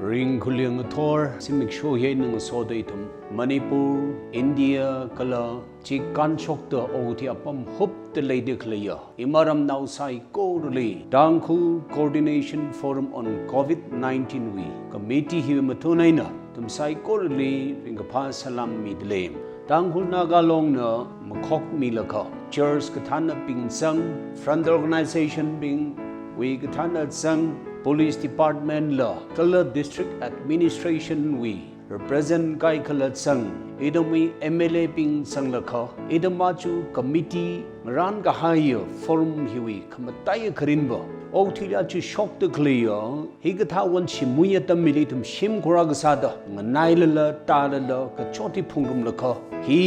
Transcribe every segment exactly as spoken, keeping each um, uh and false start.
Ringkhuling ngathor, zimiksho hi eina ngasoda ithum Manipur, India, kala chi kānshokta okathui apam hupta leida khaleiya imaram nao saikorali Tangkhul Coordination Forum on COVID nineteen wui committee hi mathun eina ithum saikorali ringkaphā salam midalei. Tangkhul Naga Longna makhokmilaga, church kathānabing zang, front organization bingwui kathāna zang, police department la, kala district administration wui represent kaikhala zang, ithumwui M L A bing zanglaga, ithum aja committee ngarān kahaiya forum hiwui khamataiya kharinva, okathuili aja shokda khaleiya hikathā won shimui atam hili ithum shimkhur akha sāda, nganailala, tālala, kachot hi phungrumlaga, hi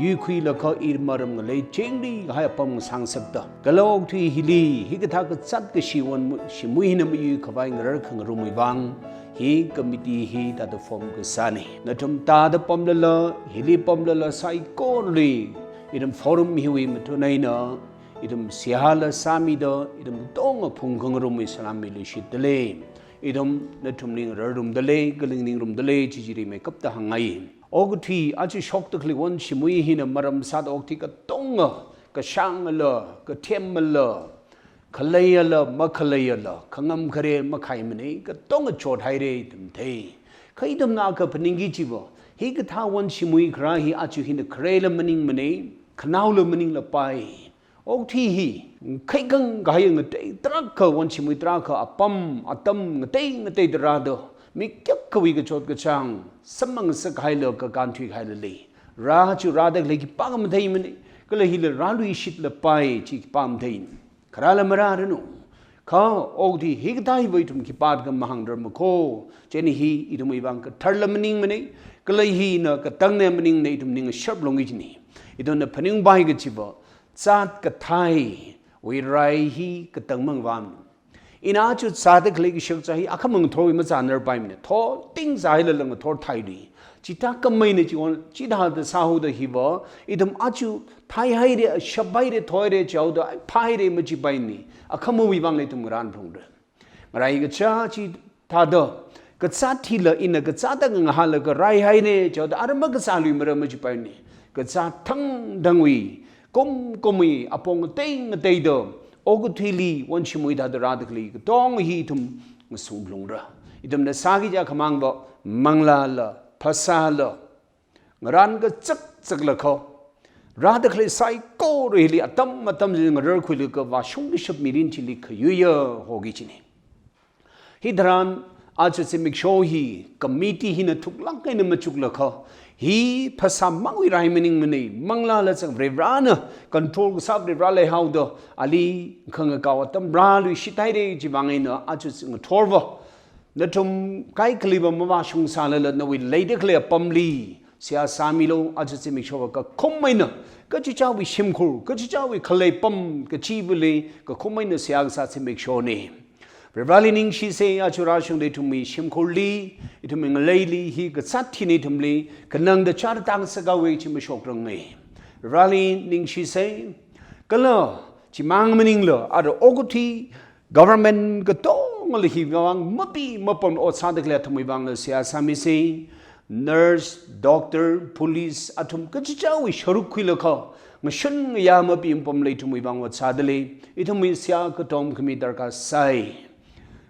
yuikhuilaga imaram ngalei chingri kahai apam ngasang ngasakta, kala okathui hili hikathā kazāt kashi won mu-, shimui hina mayuikhavai ngarar khangarumwui vang hi committee hi thāda form kasāna. Nathum tāda pamlala, hili pamlala saikorali ithum forum hiwui mathun eina ithum seihāla sāmida, ithum katonga phungkhangarumwui salam miluishitdalei. Ithum nathumli ngararrumdalei, kala ningrumdalei, chi chi rimeikapta hāngngai. Okathui aja shokda khalei won shimui hina maram sāda okathui katonga, kashāngala, kathemala, khaleiala, makhaleiyala, khangam khare makhaimanei, katonga chothaira ithum thei. Kha ithumna kaphaningki chiva, hikathā won shimui kharā hi aja hina kharela maningmanei, khanaola maninglapai. Okathui hi ngakhaikang kahai ngatei tarākha, won shimui tarākha, apam atam ngatei ngateida rāda, mi kayākhawui kachot kachāng samphang ngasakhailaga kānthuihailala, rā aja rāda khalei khipākha matheimanei, kala hila rāluishitlapai chi khipā mathei. Kharāla marāranu. Kha okathui hikathā hiva ithum khipākha mahāngrar makho, chieina hi ithumwui vang katharla maningmanei, kala hina katangna maningmanei, ithum ning sharp longki kajina. Ithumna phaningpai kachiva, zāt kathaiwui rai hi katang mang vang. Ina aja zāda khalei kashak zā hi akhama ngathorwui mazānarpaimana. Thor ting zāhailala ngathor thaili. Chithā khameina chi won, chithāda sāhaoda hiva, ithum aja thaihaira, shaphaira, thoira jihaoda, ai phāhaira majipaimana. Akhamawui vangla ithum ngarān phungra. Ngarai kachā chithāda, kazāt hila ina kazāda ngahānlaga raihaina jihaoda, ara makazāluimara majipaimana. Kazāt thangthangwui, kum kumwui, apong ngatei ngateida, okathuili won shimui thāda rāda khalei katonga hi ithum ngasung phalungra. Ithumna sāki kaja khamangva, manglāla, phasāla, ngarān kachak chaklaga, rāda khalei saikora hili atam atamli ngararkhuilaga vāshung kashap mirin chili khayuiya hoki kajina. Hitharan aja zimiksho hi committee hina thuklāk eina machuklaga, hi phasā mangwui rai maningmanei, manglāla zang Varivarana control kasā Varivara leihaoda, ali khangakao atam rāluishithaira chiwui vang eina aja ngathorva, nathum kaikhaliva mavāshungsālala nawui leida khalei apamli seihā sāmilu, aja zimikshova kakhum eina, kachichāwui shimkhur, kachichāwui khalei apam kachivali kakhum eina seihā kasā zimikshona. Varivarali ningshisa, aja rāshungda ithumwui shimkhurli, ithumwui ngaleili, hi kazāt hina ithumli kanangda chāra tāngasakhaowa chi mashokrangmei. Varivarali ningshisa, kala chimang maningla, ara okathui government katongala hiwui vang mapi mapam ot sāda khalei athumwui vangla seihā sāmisa. Nurse, doctor, police, athum kachichāwui sharuk khuilaga, ngashun ngayā mapi mapamla ithumwui vang ot sādalei, ithumwui seihā katom khami darkar sai.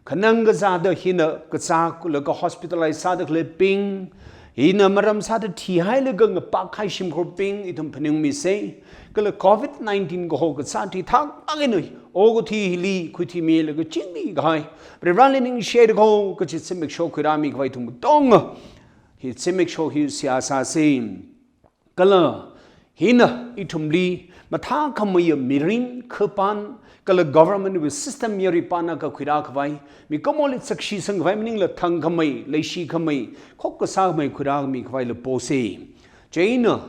Khanang kazāda hina kazālaga hospitalize sāda khaleibing, hina maram sāda thihailaga ngapākhai shimkhurbing, ithum phaningmisa. Kala covid nineteen kaho kazāt hi thākmang eina, okathui hili khuithuimilaga chingri kahai, Varivarali ningshida kho kachi zimiksho khuirāmikhavai ithum katonga hi zimiksho hi seihā sāsa. Kala hina ithumli mathākhameiya mirin khapān, kala government wui system yaripān akha khuirākhavai, mikumoli sakshi sangkhavai maningla thangkhamei, leishikhamei, khokkha sākhamei khuirāmikhavai laposa. Chieina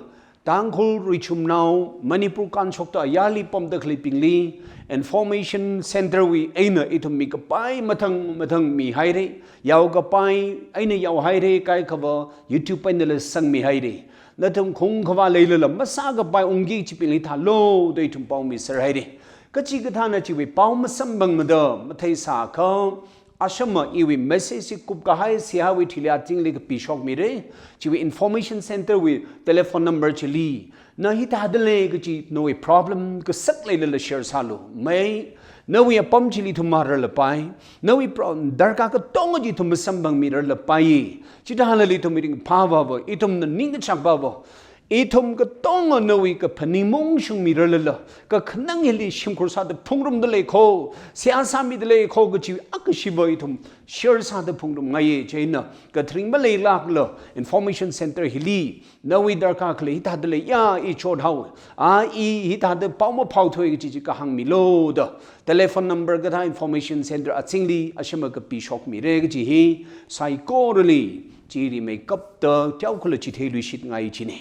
Tangkhul richumnao Manipur kānshokta ayarli pamda khaleibingli information center wui eina ithum mikapai mathang mathang mihaira, yaokapai eina yaohaira, kaikhava YouTube einala sangmihaira. Nathum khungkhavā leilala masākapai ungki kachibingli thālu da ithum pao miserhaira. Kachikathāna chiwui pao masamphangmada matheisākha, Ashama iwui message chi kupkahai seihāwui thili azingli kapishokmira. Chiwui information center wui telephone number chili, na hithāda lei kachi nawui problem kasak leilala share sālu. Mai, nawui apam chili ithum mararlapai. Nawui pro-, darkar katonga chi ithum masamphangmirarlapai. Chithālala ithum ringphāvava, ithumna ningkachakvava, ithum katonga nawui kaphaning maungshungmirarlala, kakhanang hili shimkhur sāda phungrumda lei kho, seihā sāmida lei kho kachi akashiva ithum share sāda phungrumngaiya. Chieina katharing maleilākla information center hili, nawui darkar khalei hithāda leiya, i chothaowa, a, i hithāda pao maphaothoi kachi chi kahāngmilu da, telephone number kathā information center azingli ashama kapishokmira kachi hi saikorali chi rimeikapta teokhala chitheiluishitngai china.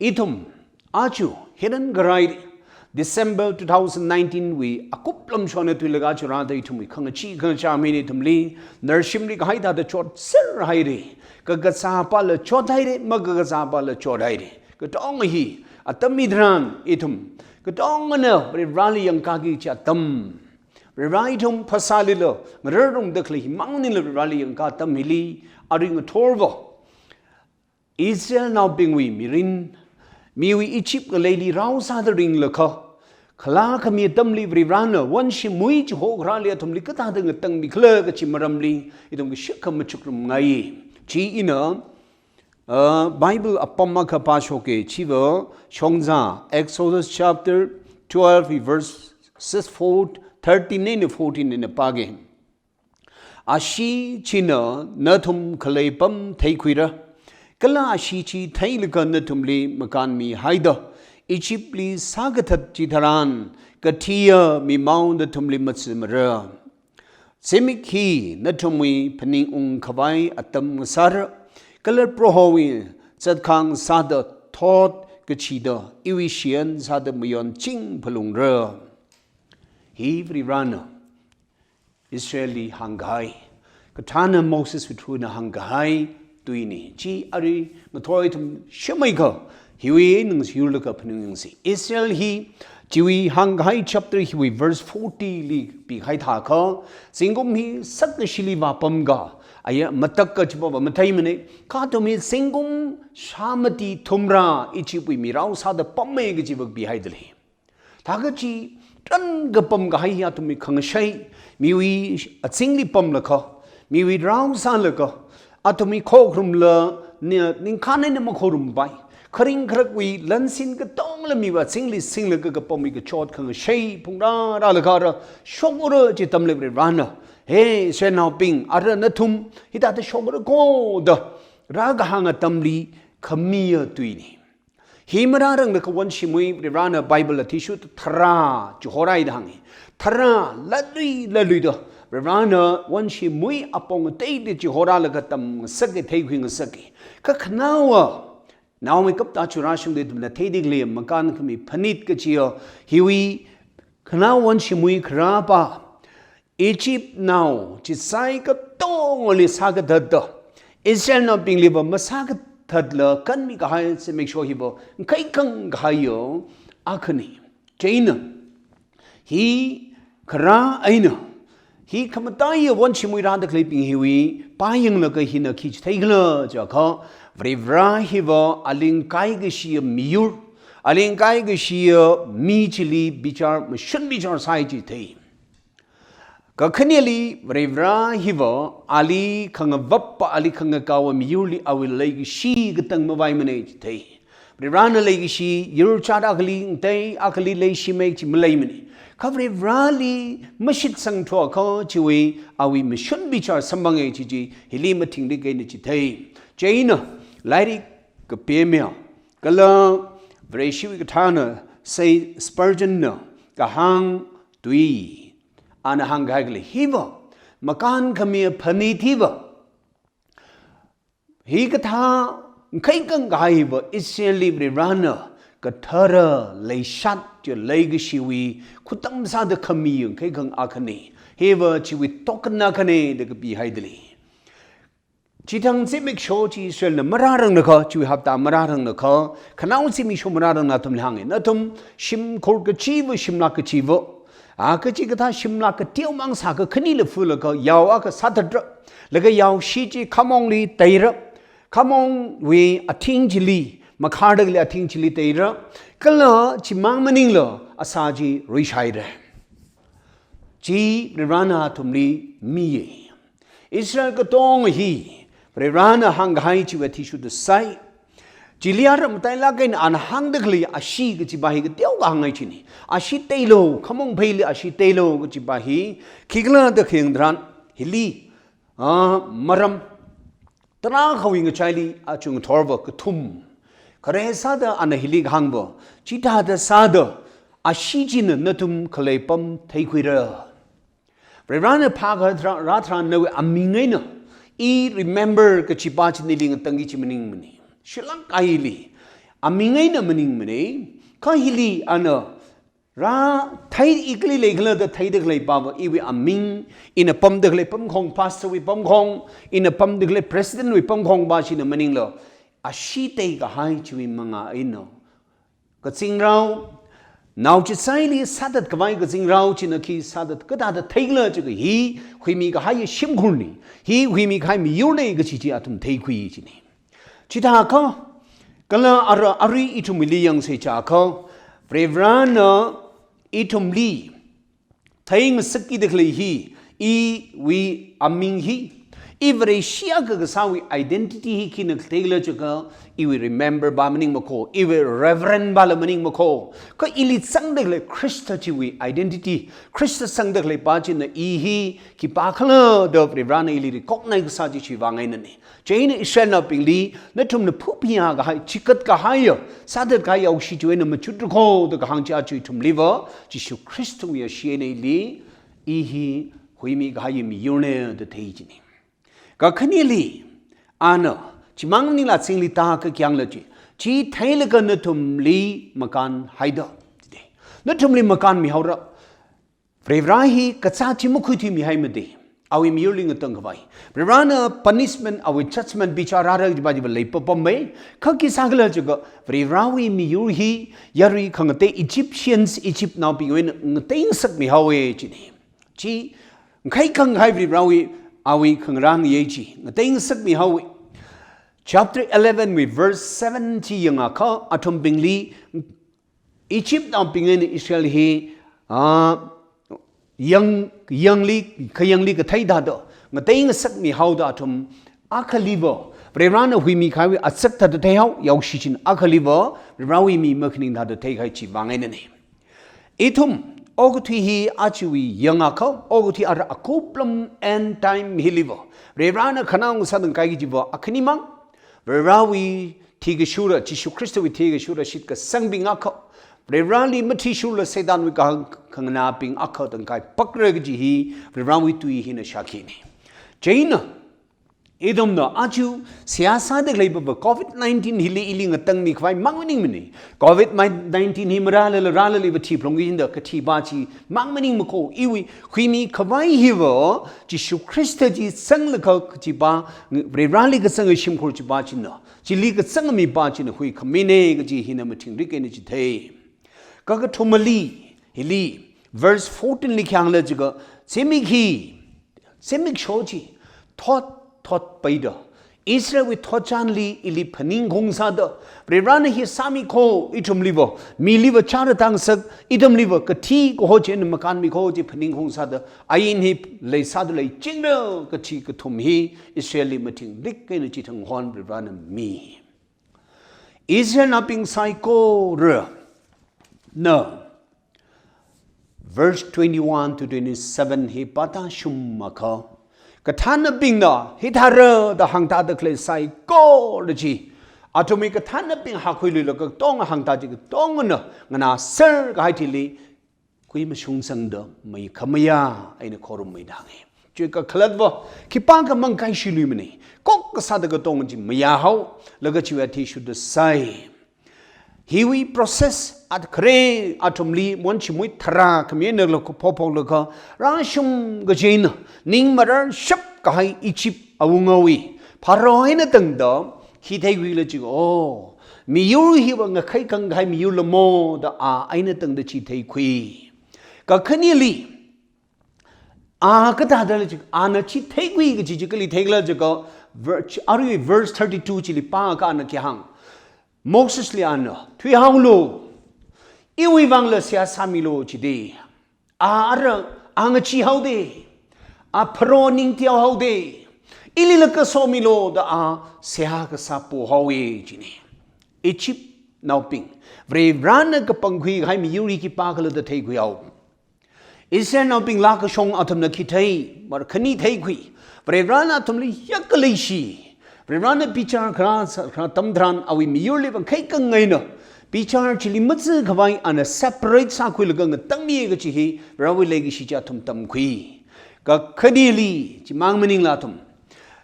Ithum aja hiran ngarai December two thousand nineteen wui akup lamshongna tuilaga aja rāda ithumwui khangachee khangachā mina ithumli narshimli kahai thāda chotserhaira. Kakazāpala chothaira, makakazāpala chothaira. Katonga hi atam hitharan ithum katongana Varivarali yangkaki kachi atam, Varivara ithum phasālila ngararumda khalei himang maningla Varivarali yangka atam hili, arui ngathorva Israelnaobingwui mirin, miwui Egypt ngaleili rao sāda ringlakha, khalā khami atamli Varivarana wanshimui chihokharāli athumli kathāda ngatangmikhala kachi maramli ithum kashikha machukrumngai. Chi ina, uh, Bible apam akha pāshoka, chiva Shongzā, Exodus chapter twelve, verses four, thirteen eina fourteen eina pāga. Ashee china nathum khalei apam theikhuira, kala ashee chi theilaga nathumli makānmihaida Egyptli sākathat chitharan, kathiya mimao nathumli matsimara. Zimik hi nathumwui phaningungkhavai atam ngasāra, kala Prohowui zatkhangasāda thot kachida iwui shiyan sāda mayonching phalungra. Hi Varivarana Israelli hāngkahai, kathāna Moseswui through eina hāngkahai tuina. Chi arui ngathor ithum shimānakha, hiwui eina ngasoyurlaga phaningungsa. Israel hi chiwui hāngkahai chapter hiwui verse forty li pikahai thākha, zingkum hi sākashili vāpamga, aya matak kachiva matheimana, kha athum hi zingkum shāmati thumrā Egyptwui mi rao sāda pamma kachiva pihaida lei. Thākha chi tran kapamkahai hi athumwui khangashei, miwui azingli pamlaga, miwui rao sālaga, athumwui khokharumla ni-, ningkhān eina makhorumpai. Kharing kharakwui lansin katongla miwui azingli singlaga kapamwui kachot khangashei phungrārālaga ara shokura chi atamli Varivarana, "He Israelnaobing, ara nathum hithāda shokura kho," da rākahāng atamli khamiya tuina. Hi marāranglakha wanshimui, Varivarana Bible athishurda tharā chihorāi da hānga. Tharā latluilatluida Varivarana wanshimui apong ateida chihorālaga tamngasaka, theikhuingasaka. Kha khanaowa, naomeikapta aja rāshungda ithumna theida khalei makānkhami phanit kachiya, hiwui khanao wanshimui kharāpa Egyptnao chisai katongali sākathatda, Israelnaobingliva masākathatla kanmikahai zimiksho hiva ngakhaikang kahaiya akhana. Chieina, hi kharā eina, hi khamataiya wanshimui rāda khaleibing hiwui pāyanglaga hina khi chitheikhala jiakha, Varivara hiva alingkai kashiya miyur, alingkai kashiya mi chili bichar, mashun bichar sāi chithei. Kakhaneli Varivara hiva ali khangavappa, ali khangakaowa miyurli awui leikashi katang mavaimana chithei. Varivarana leikashi yur chāda akhali, ngatei akhali leishimei chi maleimana. Kha Varivarali mashitsangthuakha chiwui awui mashun bichar samphanga chi chi hili mathingrik eina chithei. Chieina lairik kapemya kala Vareshiwui kathāna sei Spurgeonna kahāng tui, ana hāngkahai khalei hiva, makānkhami phanit hiva, hikathā ngakhaikang kahai hiva Israelli Varivarana kathara leishat chi leikashiwui khutam sāda khami ngakhaikang akhana. Hiva chiwui token akhana da kapihaida lei. Chithang zimiksho chi Israelna marāranglakha, chiwui hapta marāranglakha, khanao zimiksho marārangla athumli hānga. Nathum shimkhur kachiva, shimlak kachiva, A kachikathā shimlak kateomang sākha khanila phulaga yao akha sāthatra. Laga yaoshi chi khamongli teira. Khamongwui athing chili, makharda khalei athing chili teira. Kala chimang maningla asā chi ruishaira. Chi Varivarana athumli miya. Israel katonga hi Varivarana hāngkahai chiwui athishurda sai. Chili ara matailāk eina ana hāngda khalei ashee kajipa hi kateokha hāngngai china. Ashee teilo, khamong pheili ashee teilo kajipa hi, khikhala da khayang tharan hili, ah, maram tarākhawui ngachaili achungthorva kathum. Khare sāda ana hili kahāngva, chithāda sāda ashee china nathum khalei apam theikhuira. Varivarana phākha tharan, rā tharan nawui aming eina I remember kajipa chi nali ngatangki kaji maningmana. Shilāk eina ili aming eina maningmana. Kha hili ana rā thei, I kali leikhala da theida khalei pava, iwui aming, ina pamda khalei pamkhong, pastor wui pamkhong, ina pamda khalei president wui pamkhong pa china maningla, ashee teikahai chiwui manga eina kazingrao, nao chisaili sāthat khavai kazingrao china khi sāthat kathāda theikhala jiakha hi huimikahai shimkhurna, hi huimikahai miyurna kaji chi athum theikhui kajina. Chithākha, kala ara arui ithumli yangsa chiakha, Varivarana ithumli theingasakki da khalei hi, iwui aming hi, I Vareshi akha kasāwui identity hi khina theikhala jiakha, iwui remember pa maningmakho, iwui reverend pala maningmakho. Kha ili zangda khalei Khrista chiwui identity, Khrista zangda khalei pa china I hi khipākhala da Varivarana ili recognize kasā chi chiwui vang einana. Chieina Israelnaobingli, nathumna phuphayā kahai, chikat kahaiya, sāthat kahai yaoshi chiwui eina machut rakho da kahāng chi aja ithumliva, Jishu Khristawui ashee eina ili, I hi huimikahai miyurna da thei kajina. Kakhaneli, ana, chimang maningla zingli tākha kayāngla chi, chi theilaga nathumli makānhaida. Nathumli makānmihaora. Varivara hi kazā chi makhuithuimihaimada. Awui miyurli ngatang khavai. Varivarana punishment, awui judgment bichar rāra jipa jipa leipapamma. Kha khi sākhala jiakha, Varivarawui miyur hi yarui khangatei Egyptians, Egyptnaobingwui eina ngateingasakmihaowa jina. Chi, ngakhai khangakhai Varivarawui, awui khangarān yei chi, ngateingasakmihaowa. Chapter eleven wui verse seven chi yangakha, athumbingli, Egyptnaobing eina Israel hi, ah, yang, yangli, khayangli kathei thāda, ngateingasakmihaoda athum akhaliva, Varivarana huimikahaiwui azak thāda theihao, yaoshi china akhaliva, Varivarawui mi makhaning thāda theikahai chiwui vang einana. Ithum, okathui hi ajawui yangakha, okathui ara akuplam end time hiliva, Varivarana khanaongasakda ngakai kajiva akhanimang, Varivarawui thikashura, Jishu Khristawui thikashura shitkasangbing akha, Varivarali mathishurla Satanwui kahāng khanganābing akha da ngakaipakra kaji hi Varivarawui tui hina shākhina. Chieina, ithumna aja seihā sāda khalei pava covid nineteen hili ili ngatangmi khavai mang maningmana. Covid nineteen hi marālala rālala iva thiphalungki jida kathi pa chi mang maningmakho, iwui huimi khavai hiva Jishu Khrista chi zanglakha kajipa, Varivarali kazanga shimkhur chipa china, chili kazanga mipa china huikhamina kaji hina mathingrik eina chithei. Kakathumali, hili, verse fourteen li khi hāngla jiakha, zimik hi, zimiksho chi, thot, thot paida, Israelwui thotchanli ili phaningkhaung sāda, Varivarana hi sāmikho ithumliva, miliva chara tāngasak, ithumliva kathi kaho chi eina makānmikho chi phaningkhaung sāda, ain hi leisāda leichingra kaji kathum hi Israelli mathingrik eina chithang hon Varivarana mi. Israelnaobing saikorana, verse twenty-one to twenty-seven hi pātāshungakha, kathānnabingna hithāra da hāngtāda khalei saikora chi, athumwui kathānnabing hakhuiluilaga katonga hāngtā chi katongana nganāser kahai thili, kuimashungsangda mai khamayā eina khorummeida hānga. Chiwui kakhalatva, khipākha mangkaishiluimana. Kok kasāda katonga chi mayāhao, laga chiwui athishurda sai. Hiwui process akhare athumli monshimwui tharā khami eina laga phophoklaga, rāshung kaji eina, ning mararshap kahai Egypt awungawui Pharaoh eina tangda, khi theikhuila jiakha, oh, miyur hiva ngakhai khangakhai miyurla mo da a eina tangda chi theikhui. Kakhaneli, a kathāda lei chi, ana chi theikhui kaji chi kali theikhala jiakha, ver-, chi, arui verse thirty-two chili pākha ana khi hāng. Mosesli ana, thuihaolu, iwui vangla seihā sāmilu jida. A ara, a ngacheehaoda. A Pharaoh ning teohaoda. Ilila kasomilu da a seihā kasā pohaowa jina. Egyptnaobing, Varivarana kapangkhui kahai miyur hi khipākhala da theikhuihao. Israelnaobingla kashong athumna khi thei, markhani theikhui. Varivarana athumli yak kaleishi. Varivarana bichar kharā, kharā atam tharan awui miyurli vāngkhai khangaina. Bichar chili mazi khavai ana separate sākhuilaga ngatangmi kaji hi, Varivarawui leikashi chi athum tamkhui. Kakhaneli, chimang maningla athum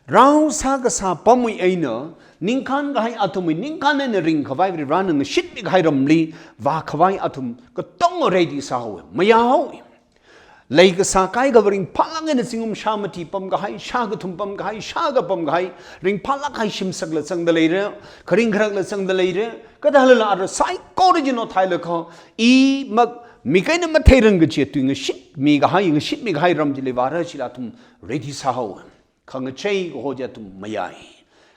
rao sākasā pamwui eina, ningkhan kahai athumwui ningkhan eina ringkhavai Varivarana ngashitmi kahai ramli vākhavai athum katonga ready sāhaowa, mayāhaowa. Leikasā kaikha ringphālāk eina zingkum shā mati pamkahai, shā kathum pamkahai, shākha pamkahai, ringphālāk kahai shimsakla zangda leira, kharing kharakla zangda leira, kathālala ara saikora chi nothailaga, i mak, mik eina matheirang kaji tui ngashitmi kahai, ngashitmi kahai ram chili vāra jila athum ready sāhaowa. Khangachei kaho chi athum mayāi.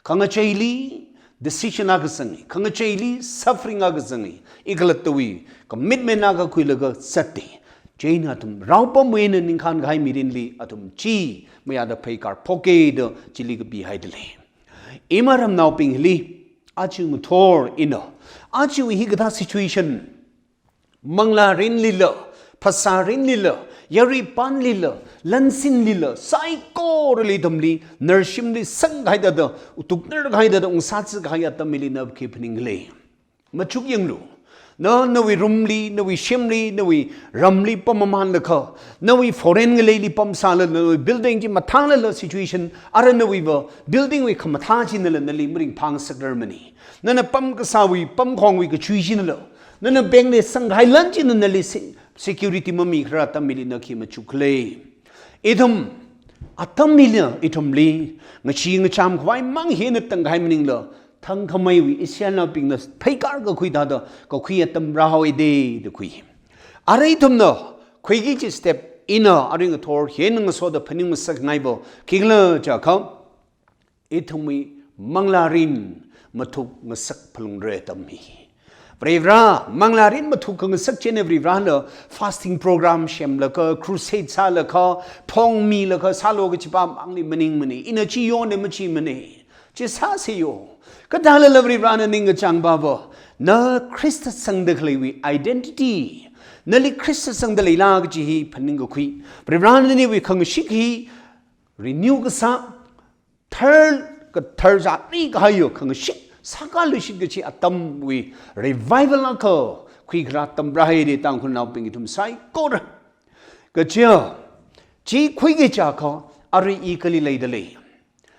Khangacheili decision akha zangi, khangacheili suffering akha zangi, ikhalattawui commitment akha khuilaga zatta. Chieina athum rao pamwui eina ningkhan kahai mirinli athum chi mayāda pheikar phoka da chili kapihaida lei. Iramnaobingli, aja ngathor ina, ajawui hikathā situation, manglārinlila, phasārinlila, yaruipanlila, lansinlila, saikorali ithumli, narshimli sangkahai thāda, utuknar kahai thāda, ungsāzi kahai atam hili na khi phaningkhala? Machuk yanglu. Na, nawui room li, nawui shimli, nawui ramli pammamanlaga, nawui foreign ngaleili pamsālala, nawui building chi mathālala situation, ara nawui va, building wui khamathā chinala nali maringphāngasakrar mana. Nana pamkasāwui, pamkhongwui kachui chinala, nana bank li sangkahai lan china nali se-, security mamikharar atam hili na khi machukkhala? Ithum, atam hili ithumli, ngachee ngacham khavai mang hi eina tangkahai maningla, thangkhameiwui Israelnaobingna pheikar kakhui thāda, kakhui atam rāhaowa da, da khui. Ara ithumna khuiki kaji step ina, arui ngathor hi eina ngasoda phaningngasakngai va, khikhala jiakha, ithumwui manglārin mathukngasak phalungra atam hi. Varivara, manglārin mathukngasak chieina Varivarana fasting program semlaga, crusade sālaga, phongmilaga, sālu kajipa mangli maningmana, ina chi yona machimana. Chi sāsa yo. Kathālala Varivarana ningkachāngpa va, na Khrista sangda khaleiwui identity, nali Khrista sangda leila kaji hi phaningkakhui. Varivarana nawui khangashik hi renew kasā, thar, kathar zatri kahaiya khangashik, sākaluishit kaji atamwui revival akha khuikharā atam rāhaira Tangkhulnaobing ithum saikora. Kaja, chi khuiki jiakha, arui i kali leida lei?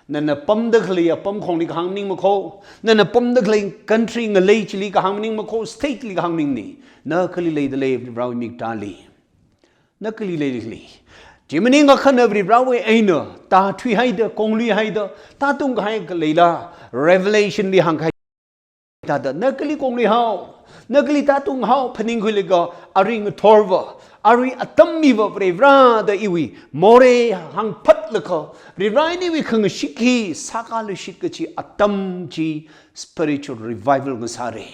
Nana pamda khalei apamkhongli kahāng maningmakho, nana pamda khalei country ngalei chili kahāng maningmakho, state li kahāng maningmana. Na kali leida lei Varewui miktāli? Na kali leili? Chi maningakha na Varivarawui eina tāthuihaida, kongluihaida, tātungkahai kha leila, Revelation li hāngkahai thāda, na kali kongluihao, na kali tātunghao phaningkhuilaga, arui ngathorva, arui atam hiva Varivara da iwui morei hāngphatlaga, Varivara iniwui khangashik hi sākaluishit kaji atam chi spiritual revival ngasāra.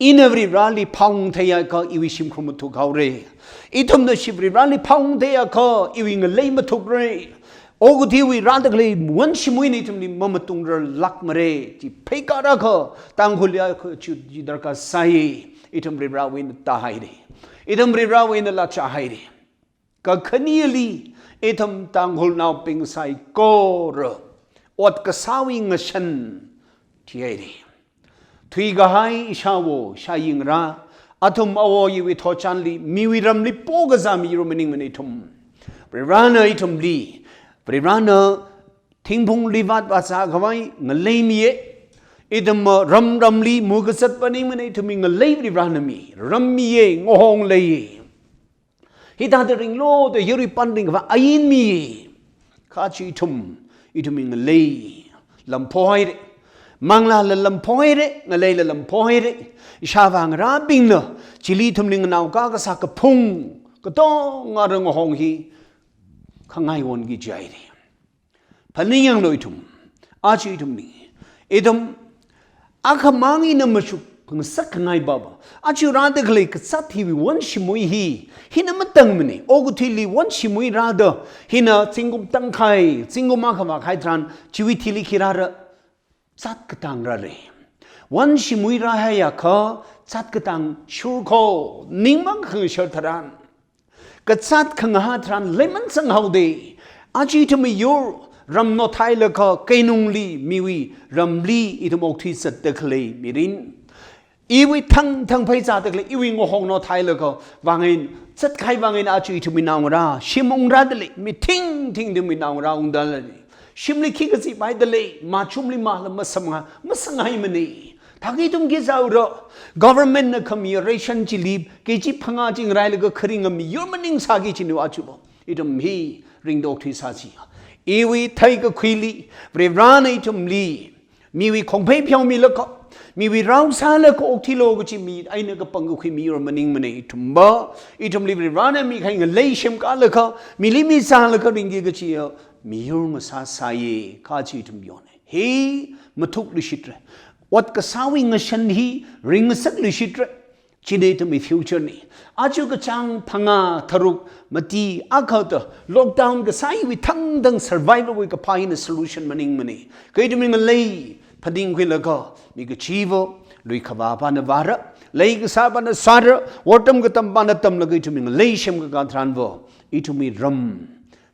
Ina Varivarali phaung theiakha iwui shimkhur mathukhaora. Ithumna shi Varivarali phaung theiakha iwui ngalei mathukra. Okathuiwui rāda khalei wunshimwui eina ithumli mamatungrarlākmara. Chi pheikar akha, Tangkhulli akha chi darkar sai. Ithum Varivarawui eina tāhaira. Ithum Varivarawui eina lāchāhaira. Kakhaneli, ithum Tangkhulnaobing saikora ot kasāwui ngashan thihaira. Thuikahai ishāwo, ishāyingra, athum awo iwui thotchanli, miwui ramli pokazā miyur maningmana ithum. Varivarana ithumli, Varivarana thingphungli vātvā sākhavai ngalei miya. Ithum ram ramli mukazat maningmana ithumwui ngalei Varivarana mi. Ram miya, ngahong leiya. Hithāda ringlu da yaruipan ringkhavai ain mi. Kha chi ithum, ithumwui ngalei lamphoihaira. Manglāla lamphoihaira, ngaleila lamphoihaira. Ishāvā ngarābingna chili ithumli nganaokā kasā kaphung Katonga rāngahong hi khangaiwon ki jairi. Phaningyanglu ithum, aja ithumli, ithum akhamang ina mashuk ngasak khangai baba, aja rāda khalei kazāt hiwui wonshimui hi, hina matangmana. Okathuili wonshimui rāda, hina zingkum tangkhai, zingkum akha vākhai tharan, chiwui thili khi rāra, zāt katang rāra. Wonshimui rāhaiakha, zāt katang shurkho, ningmang khangashar tharan. Kazāt khangahā tharan leiman zanghaoda. Aja ithum miyur, ram nothailaga, keinungli, miwui ramli, ithum okthui zatda khalei mirin. Iwui thangthang phei zāda khalei, iwui ngahong nothailaga, vāngai, zatkahai vāngai aja ithumwui naongarā, shim ungrāda lei, mi thingthing ithumwui naongarā ungda lei. Shimli khi kazipaida lei, machumli mala masamnga, masanghaimana. Thākha ithum khi zāura, government na khami ration chili, K G phangā chi ngarailaga kharinga miyur maningsāki kajina aja bo. Ithum hi ringda okthui sāsi. Iwui theikakhuili, Varivarana ithumli, miwui khongphei pheomilaga, miwui rao sālaga okthuilu kaji mi eina kapangkakhui miyur maningmana ithumva. Ithumli Varivarana mikahai ngalei semkalaga, mili mi sālaga ringki kajiya miyur ngasāsāya, kaji ithum yona. Hi mathukluishitra. Ot kasāwui ngashan hi ringngasakluishitra. China ithumwui future na. Aja kachāng phangā tharuk mati akha ta lockdown kasā hiwui thangthang survival wui kaphā hina solution maningmana. Kha ithumwui ngalei phaningkhuilaga, mi kachiva, lui khavāpana vāra, lei kasāpana sāra, otram katampana tamlaga ithumwui ngalei semkakā tharanva, ithumwui ram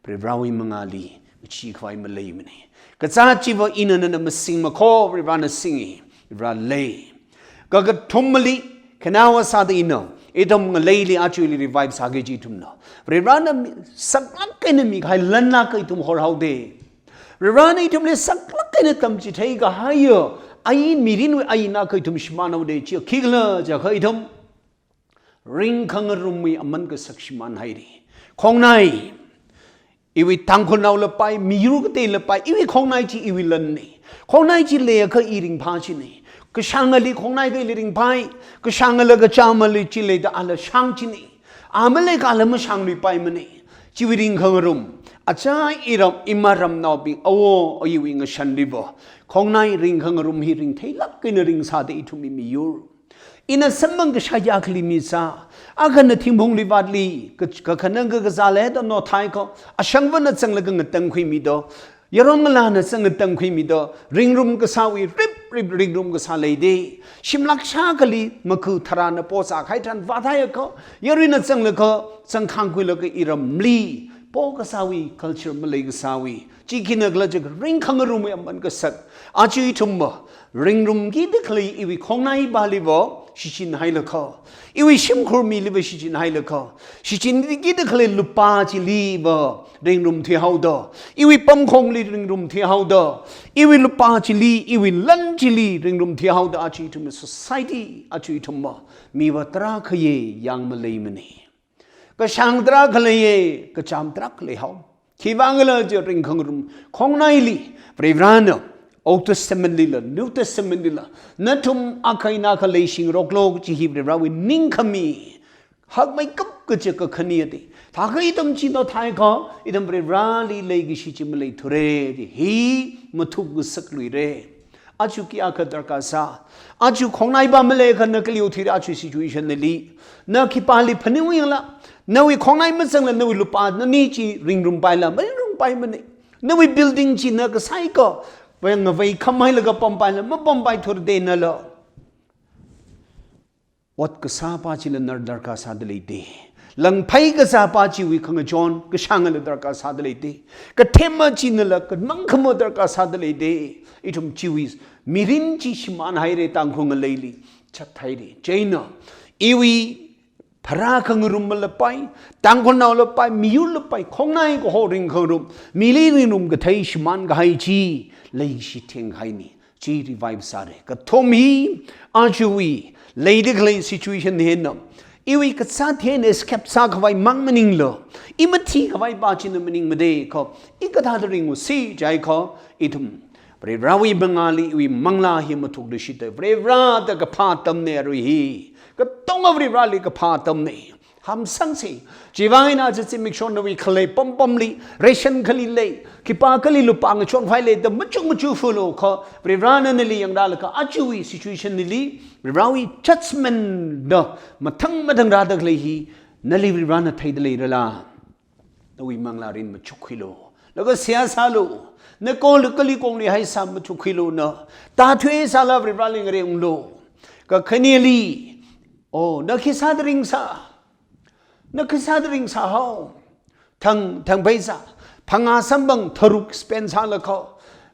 Varivarawui mangāli, kachi khavai maleimana. Kazāt chiva ina nana masingmakho, Varivarana singi, Varivara lei. Kakathumali, khanaowa sāda ina, ithum ngaleili aja ili revive sāki kaji ithumna. Varivarana mi, saklāk eina mikahai lan akha ithum horhaoda. Varivarana ithumli saklāk eina tamchitheikahaiya, ain mirinwui ain akha ithum shimānhaoda, chiya khikhala jiakha ithum ringkhangarumwui aman kasak shimānhaira. Khongnai, iwui Tangkhulnao lapai, miyur katei lapai, iwui khongnai chi iwui lanna. Khongnai chi leiakha i ringphā china. Kashāngali khongnai kali ringphai, kashāngala kachāmali chi leida ala shāng china. A maleiakha ala mashāngluipaimana. Chiwui ringkhangarum, aja iram, ima ramnaobing, awo ayiwui ngashanliva, khongnai ringkhangarum hi ringtheilāk eina ringsāda ithumwui miyur. Ina samphang kashā akhali mi sā, akhana thingphungli vātli, ka, kakhana kakazā leida nothaikha, ashangvana zanglaga ngatangkhuimida, yaron ngalāna zang ngatangkhuimida, ringrum kasāwui, rip, rip, ringrum kasā leida, shimlāk shākhali, maku tharāna po sākahai tharan vāthaiakha, yaruina zanglaga, zangkhangkhuilaga iramli, po kasāwui, culture malei kasāwui, chi khina khala jiakha ringkhangarumwui aman kasak, aja ithumva, ringrumkida khalei iwui khongnai pāliva, shichinhailaga, iwui shimkhur miliva shichinhailaga, shichinkida khalei lupā chiliva, ringrum thuihaoda, iwui pamkhongli ringrum thuihaoda, iwui lupā chili, iwui lan chili ringrum thuihaoda, aja ithumwui society, aja ithumva, miva tarākhaya yang maleimana. Kashāng tarākha leiya, kachām tarākha leihao. Khiwuivang khala jiakha ringkhangarum khongnaili, Varivarana, Old Testament lila, New Testament lila, nathum akha eina akha leishingroklu kaji hi Varivarawui ningkhami, hakmeikap kaja kakhane ati. Thākha ithum chi nothaiakha, ithum Varivarali leikashi chi maleithura, ti hi mathuk ngasakluira. Aja khi akha darkar sā. Aja khongnai pā maleiakha na kali othuira aja situation nali. Na khipāli phaningyangla. Nawui khongnai mazangla nawui lupā nani chi ringrumpaila, maringrumpaimana. Nawui building chi na kasāakha, vai ngavei khamhailaga pampailaga, mapampaithurda nala. Ot kasāpā chila nala darkar sāda leida. Langphei kasāpā chiwui khangachon, kashāngala darkar sāda leida. Kathema chinala, kamang khama darkar sāda leida. Ithum chiwui mirin chi shimānhaira Tangkhul ngaleili. Chathaira. Chieina, iwui pharā khangarum malapai, Tangkhulnao lapai, miyur lapai, khongnai kaho ringkhangarum, mili ringrum kathei shimānkahai chi, leishi thenghaina. Chi revive sāra. Kathum hi, ajawui, leida khalei situation hina, iwui kazāt hina escape sākhavai mang maningla, i mathikhavai pā china maningmada kha, i kathāda ringusi jiakha, ithum Varivarawui mangāli iwui manglā hi mathukluishita. Varivara da kaphā atamna arui hi. Katonga Varivarali kaphā atamna. hamsangsa. Chiwui vang eina aja zimiksho nawui khalei pampamli, ration kali lei, khipākha lupā ngachonphai lei da machuk machuk fulu kha, Varivarana nali yangrālaga ajawui situation nili, Varivarawui judgment da mathang mathang rāda khalei hi, nali Varivarana theida leirala. Nawui manglā rin machukkhuilu. Laga seihā sālu. Na koli kali kongli haisā machukkhuilu na. Tāthui sāla Varivarali ngareunglu. Kakhaneli, oh, na khi sāda ringsa. Na khi sāda ringsa hao. Thang, thang pheisā. Phangā samphang tharuk spend sālaga.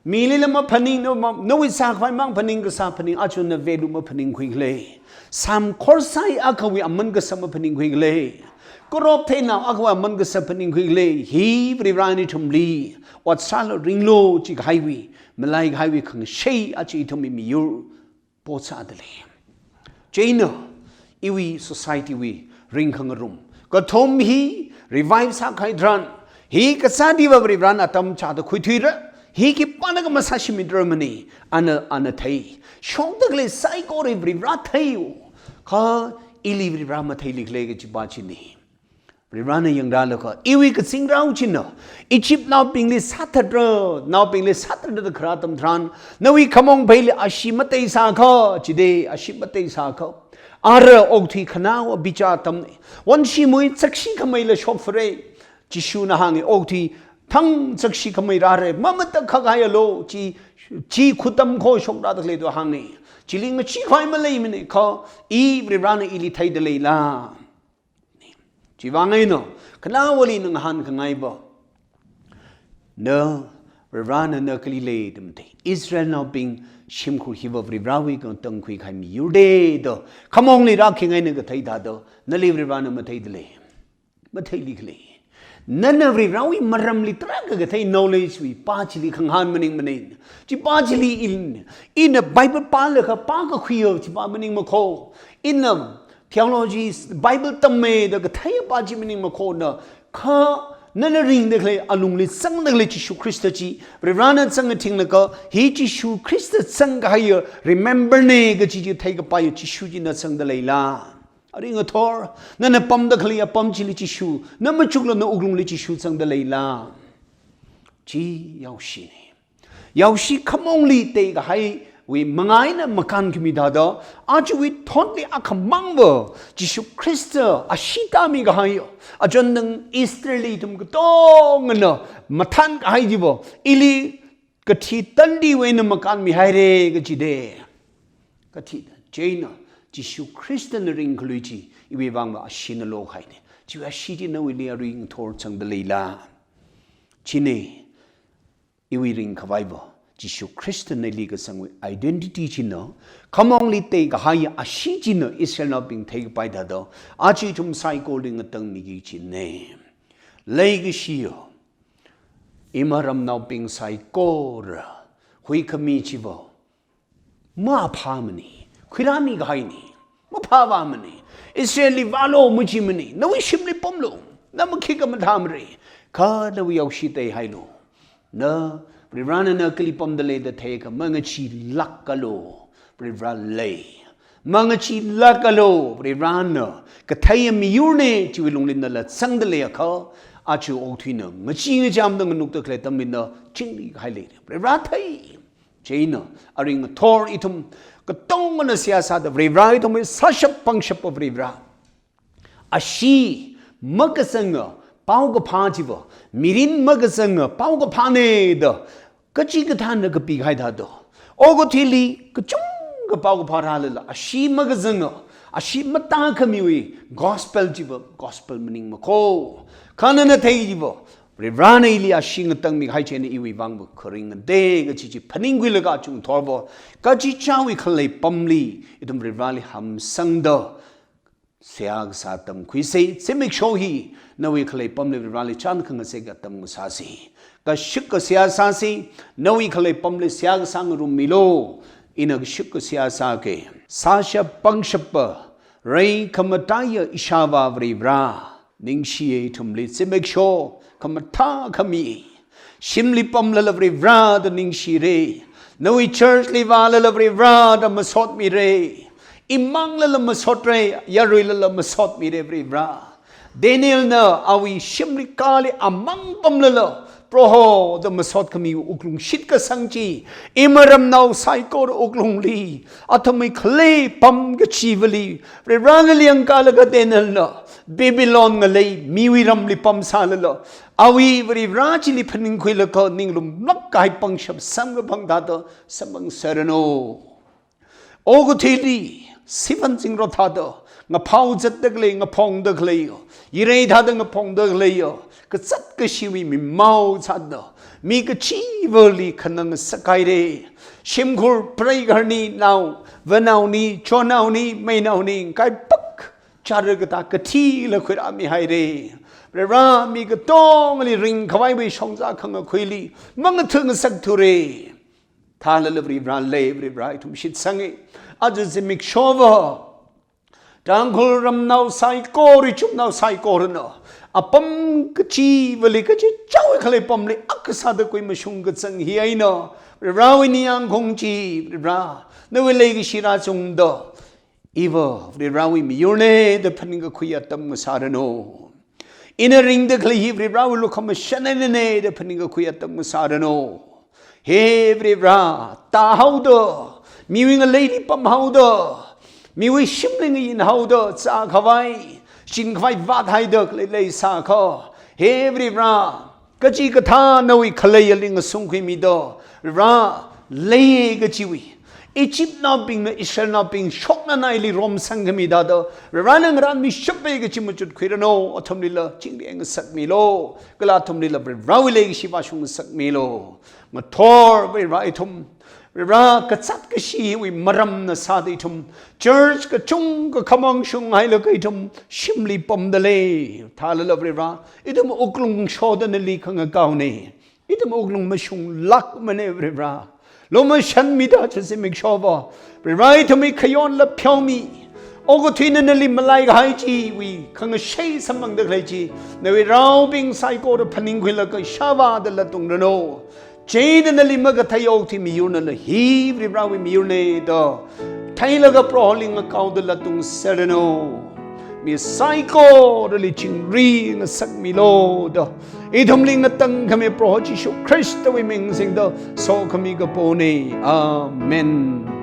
Milila maphaning, na ma, nawui sākhavai mang phaning kasā phaning, aja na value maphaningkhui khalei. Samkhorsai akhawui aman kasā maphaningkhui khalei. Korop theinao akhawui aman kasā phaningkhui khalei. Hi Varivara ithumli, ot sālu ringlu chi kahaiwui, malai kahaiwui khangashei aja ithumwui miyur potsāda lei. Chieina, iwui society wui ringkhangarum. Kathum hi revive sākahai tharan, hi kazātva Varivarana atam chāda khuithuira, hi khipānakha masāshimit rarmana, ana, ana thei. Shokda khalei saikora Varivara thei, kha ili Varivara matheili khalei kajipa china. Varivarana yangrālaga, iwui kazingrao china, Egyptnaobingli sāthatra, naobingli sāthatra da kharā atam tharan, nawui khamong pheili ashee mateisākha, chida ashee mateisākha. Ara okathui khanao abichā atamna, wanshi mui chakshi khameila shokfare, Jishuna hānga okathui thang chakshi khamei rāra, mamatakhak haialu, chi, chi khutam kho shokrada khalei da hānga. Chili ngacheekhavai maleimana, kha i Varivarana ili theida leila. Chiwui vang eina, khanāwali na ngahānkangaiva, na Varivarana na kali lei da mathei. Israelnaobing shimkhur hiva Varivarawui ngatangkhui kahai miyurda da, khamongli rākhingaina kathei thāda, nali Varivarana matheida lei. Matheili khalei. Nana Varivarawui maramli tarākha kathei knowledge wui pā chili khangahān maningmana. Chipa chili in, ina Bible pālaga pākakhuiya chipa maningmakho. Ina theology, Bible tammida katheiya pa chi maningmakhona, kha nana ringda khalei, alungli zangda khalei Jishu Khrista chi, Varivarana zangkathinglaga, hi Jishu Khrista zangkahaiya, remember na kaji chi theikapaiya Jishu chi na zangda leila. Arui ngathor, nana pamda khalei apam chili Jishu, na machukla na wuklungli Jishu zangda leila. Chi yaoshina. Yaoshi khamongli teikahaiwui manga eina makānkhami thāda, ajawui thotli akhamangva, Jishu Khrista ashee tāmikahai, achon nang Easter li ithum katongana mathānkahai chiva, ili kathi tandiwui eina makānmihaira kajida. Kathi tan, chieina, Jishu Khristana ringkhalui chi, iwui vangva asheena lohaina. Chiwui ashee chi nawuili arui ngathor zangda leila. China, iwui ringkhavaiva, Jishu Khristana ili kazangwui identity china, khamongli teikahaiya ashee china Israelnaobing theikapai thāda, aja ithum saikorali ngatangmiki kajina. Leikashiya, ima ramnaobing saikora, huikhami chiva, maphāmana, khuirāmikahaina, maphāvāmana, Israelli vālu majimana, nawui shimli pamlu, na makhikha mathāmara, kha nawui yaoshi teihailu. Na, Varivarana na kali pamda lei da theiakha mangacheelākalu, Varivara lei. Mangacheelākalu, Varivarana katheiya miyurna, chiwui lungli nala zangda leiakha, aja okathuina ngachee ngachamda nganukda khalei atamli na chingri kahai lei. Varivara thei. Chieina, arui ngathor ithum katongana seihā sāda Varivara ithumwui sāshap pangshapa Varivara. Ashee makazanga paokaphā chiva, mirin makazanga paokaphāna da, kachikathāna kapikahai thāda, okathuili kachungkha paokaphā rālala, ashee makazanga, ashee matākhamiwui gospel chiva gospel maningmakho. Kha nana thei chiva, Varivarana ili ashee ngatangmikahai chieina iwui vangva kharinga da kaji chi phaningkhuilaga aja ngathorva, kachichāwui khalei pamli, ithum Varivarali hamsangda, seihā kasā atam khuisa, zimiksho hi, nawui khalei pamli Varivarali chān khangasaka atam ngasāsa. Kashika seihā sāsa, nawui khalei pamli seihā kasā ngarummilu, ina kashika seihā sāka. Sāshap pangshapa, rei khamataiya ishāvā Varivara, ningshiya ithumli zimiksho, khamathā khami. Shimli pamlala Varivara da ningshira. Nawui church li vālala Varivara da masotmira. Imanglala masotra, yaruilala masotmira Varivara. Danielna awui shimli kali amang pamlala, Proho da masot khami wuklung shitkasang chi, ima ramnao saikora wuklungli, athumwui khalei pam kachivali, Varivarana liyang kalaga Danielna, Babylon ngalei, miwui ramli pamsālala, awui Varivara chili phaningkhuilaga ninglumlāk kahai pangshap samkaphang thāda samphang sāranu. Okathuili, siphan zingrot thāda, ngaphao zatda khalei, ngaphongda khalei, yirei thāda ngaphongda khalei, kazāt kashiwui mimao zatda, mi kachivali khanang sākhaire. Shimkhur preigarni nao, vanaoni, chonaoni, meinaoni, kaipak, chara katā kathila khuirāmihaire. Varivara mi katongali ringkhavaiwui shongza khangakhuili, mangathangasak thure. Thālala Varivara lei, Varivara ithum shitsange. Aja zimikshowa, Tangkhul ramnao saikora, chumnao saikorana, apam kachivali kachichāwui khalei pamli akha sāda kuimashung kachang hi eina, Varivarawui ningyāng khaung chi, Varivara, nawui leikashi rāchungda, iva Varivarawui miyurne da phaningkakhui atam ngasāranu. Ina ringda khalei hi Varivarawui lukhamashan einane da phaningkakhui atam ngasāranu. He Varivara, tāhaoda, miwui ngaleili pamhaoda, miwui shimli ngayinhaoda, zākhavai, shinkhavai vāthaida khalei leisākha, he Varivara, kachikathā nawui khalei ali ngasungkhuimida, Varivara, lei kachiwui, Egyptnaobingna Israelnaobing shoknanaili romsang khami thāda, Varivarana ngarānmishapa kachi machutkhuiranu. Athumlila chingri eingasakmilu, kala athumlila Varivarawui leikashi vāshungasakmilu. Ngathor Varivara ithum, Varivara kazāt kashiwui maramna sāda ithum, church kachungkha khamong shunghailaga ithum shimli pamda lei. Thālala Varivara, ithum wuklung shoda nali khangakaone. Ithum wuklung mashunglākmane Varivara. Lumashanmida aja zimikshowa, Varivara ithumwui khayonla pheomi. Okathuina nali malaikahai chiwui khangashei samphangda khalei chi, nawui raobing saikora phaningkhuilaga shāvāda latungranu. Chieina nali makathei okathui miyurnala hi Varivarawui miyurne da theilaga Proholi ngakaoda latungsāranu. Mi saikorali chingri eingasakmilu da, ithumli ngatangkhami Proho Jishu Khristawui ming singda sokhami kapone. Amen.